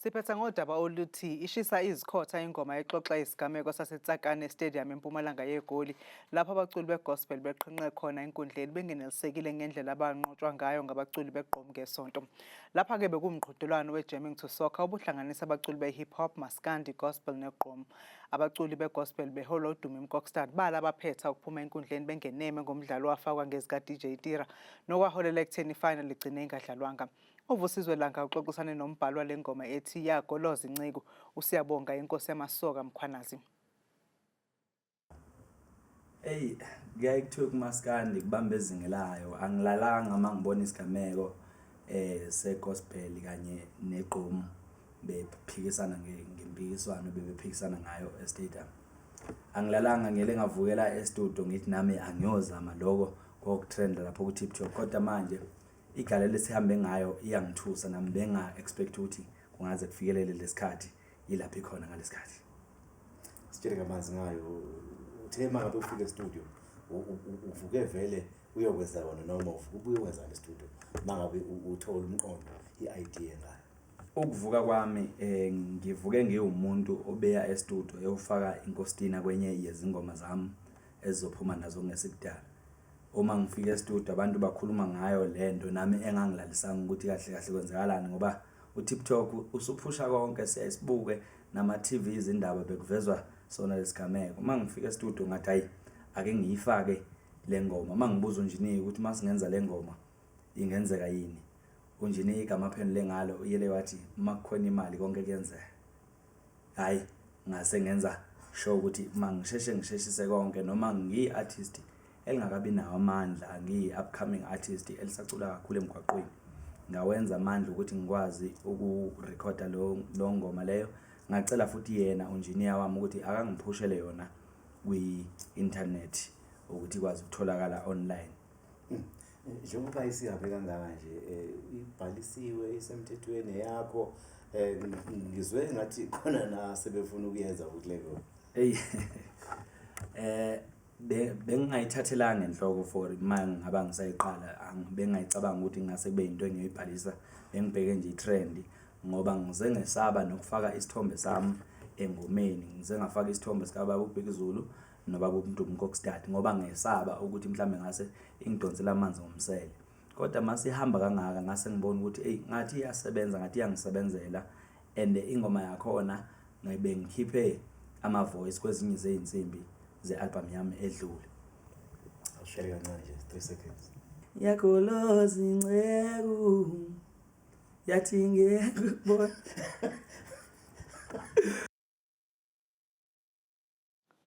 Siphetha ngodaba oluthi ishisa izikhotha ingoma exoxa isigameko saseTsakane Stadium empumalanga yeGoli lapho abaculi begospel beqhinqe khona enkundleni bengenelisekile ngendlela abanqotshwa ngayo ngabaculi begqom ngeSonto. Lapha-ke bekuwumqhudelwano we-Jamming to Soccer obuhlanganisa abaculi be-hip hop, maskandi, gospel negqom. Abaculi begospel beholwa uDumi Mkokstad bala baphetha ukuphuma enkundleni bengeneme ngomdlalo owafakwa ngezika-DJ Tira nokwaholela ekutheni i-final igcine ingadlalwanga. UVusizwe Langa uxoxisane nombhali wale ngoma ethi Yagoloza Inceku, uSiyabonga Inkosi Yamasoka Mkhwanazi. Eyi kuyaye kuthiwe kumaskandi kubamba ezingelayo angilalanga uma ngibona isigameko se-gospel kanye negqomu bephikisana ngempikiswano bebephikisana ngayo e-stadium. Angilalanga ngiyele ngavukela e-studio ngithi nami angiyozama loko kokutrenda lapho ku-TikTok kodwa manje Igalelo esihambe ngayo iyangithusa nami benga expect ukuthi kungaze kufikelele lesikhathi ilapho ikhona ngalesikhathi. Sitshele kabanzi ngayo uthe uma ngabe ufika e-studio uvuke vele uyokwenza wona noma uvuke ubuye ukwenzani e-studio uma ngabe uthola umqondo i-idea ngayo? Ukuvuka kwami ngivuke ngiwumuntu obeya e-studio eyofaka inkostina kwenye yezingoma zami ezizophuma nazo kungesikudala. Uma ngifika e-studio abantu bakhuluma ngayo le nto nami engangilalisanga ukuthi kahle kahle kwenzakalani ngoba u-TikTok usuphusha konke siyaye sibuke nama-TV izindaba bekuvezwa sona lesigameko. Uma ngifika e-studio ngathi hhayi ake ngiyifake le ngoma. Uma ngibuza unjiniya ukuthi uma singenza le ngoma ingenzeka yini, unjiniya igama aphendule ngalo uyele wathi uma kukhona imali konke kuyenzeka. Hhayi ngase ngenza sure ukuthi mangisheshe ngisheshise konke noma ngiyi-artist elingakabi nawo amandla ngiyi-upcoming artist elisacula kakhulu emgwaqweni. Ngawenza amandla ukuthi ngikwazi ukurekhoda leyo ngoma leyo. Ngacela futhi yena unjiniya wami ukuthi akangiphushele yona kwi-inthanethi ukuthi ikwazi ukutholakala online. Njengoba isihambe kangaka nje ibhalisiwe isemthethweni eyakho ngizwe ngathi khona nasebefuna ukuyenza kule ngoma. Eyi bengingayithathelanga enhloko for uma ngingaba ngisayiqala bengingayicabanga ukuthi ingase kube yinto engiyoyibhalisa bengibheke nje i-trend ngoba ngize ngesaba nokufaka isithombe sami engomeni ngize ngafaka isithombe sikababa uBig Zulu nobaba uMdumo Mkokstad ngoba ngesaba ukuthi mhlawumbe ngase ingidonsele amanzi ngomsele. Kodwa uma sihamba kangaka ngase ngibona ukuthi eyi ngathi iyasebenza ngathi iyangisebenzela and ingoma yakhona ngibe ngikhiphe ama-voice kwezinye zey'nsimbi ze-album yami edlule. Awushele kancane nje 3 seconds. Yagoloza inceku yathi ngeke ukubona.